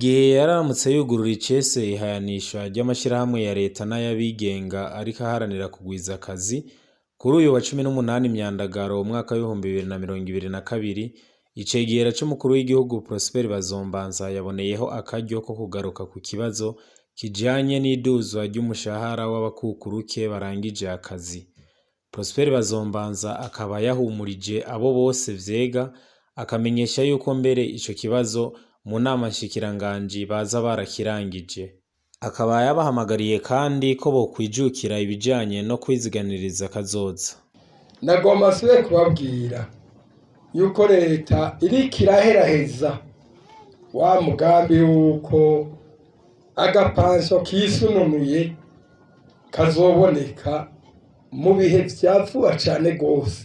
Igihe yararamutse yugurura icese ihayanisha ry'amashirahamwe ya leta n'ayabigenga ariko aharanira kugwiza akazi, kuri uyu wa 18 Myandagaro umwaka w'2022, icegera c'umukuru w'igihugu Prosper Bazombanza yaboneyeho akaryo ko kugaruka ku kibazo kijanye n'iduzwa ry'umushahara w'abakukuruke barangije akazi. Prosper Bazombanza akaba yahumurije abo bose vyega, akamenyesha yuko mbere ico kibazo mu nama nshikiranganji baza barakirangije. Akaba yabahamagariye kandi ko bokwijukira ibijanye no kwiziganiriza kazoza. Nagomba nsubire kubabwira yuko leta iriko iraheraheza wa mugambi wuko agapansiyo kisununuye kazoboneka mu bihe vya vuba cane gose.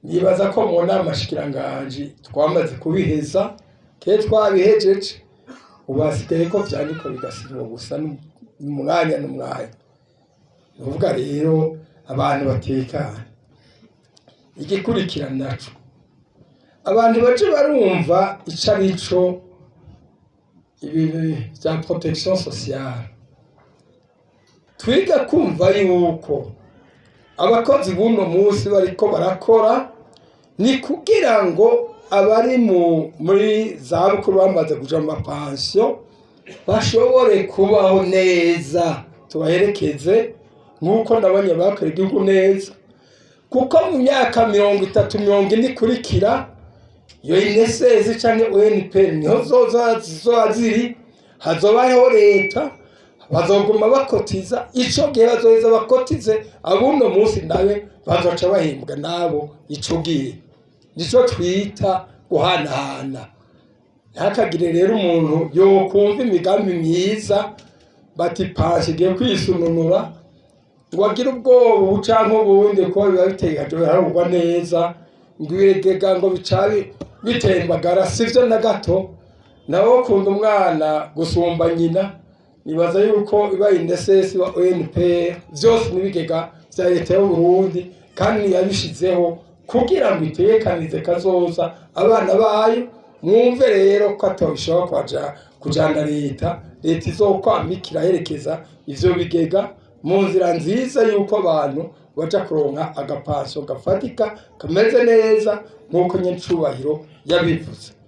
Nibaza ko mu nama nshikiranganji twamaze kubiheza, ke twabihejeje, ubu hasigaye ko vyandikwa bigasinywa gusa n'umwanya n'umwanya. Ni ukuvuga rero abantu batekane. Igikurikira naco, abantu baje barumva ico arico ibi vya protection sociale. Twiga kumva yuko abakozi b'uno munsi bariko barakora ni kugira ngo abari muri za bukuru bamaze kuja mu mapansiyo bashobore kubaho neza, tubaherekeze nk'uko nabonye bakora igihugu neza, kuko mu myaka 30, 40 ikurikira, iyo INSS canke ONPR niho zoza zizoba ziri, hazoba hariho leta, bazoguma bakotiza. Ico gihe bazoheza bakotize, abuno munsi nawe bazoca bahembwa nabo ico gihe. Nico twita guhanahana. Ntihakagire rero umuntu yokumva imigambi myiza bati pansiyo igiye kwisununura ngo agire ubwoba ubu canke ubundi, kuko biba bitegekanyijwe biharurwa neza, ngo ibigega ngo bica bitembagara. Sivyo na gato. Nawe ukunda umwana gusumba nyina. Nibaza yuko iba INSS, iba ONPR, vyose n'ibigega vya leta y'Uburundi, kandi yabishizeho kugira ngo itegekanize kazoza abana bayo. Mwumve rero ko atobishobora kwaja kujana leta. Leta izokwama iraherekeza ivyo bigega mu nzira nziza yuko abantu baja kuronka agapansiyo gafatika kameze neza nk'uko nyencubahiro yabivuze.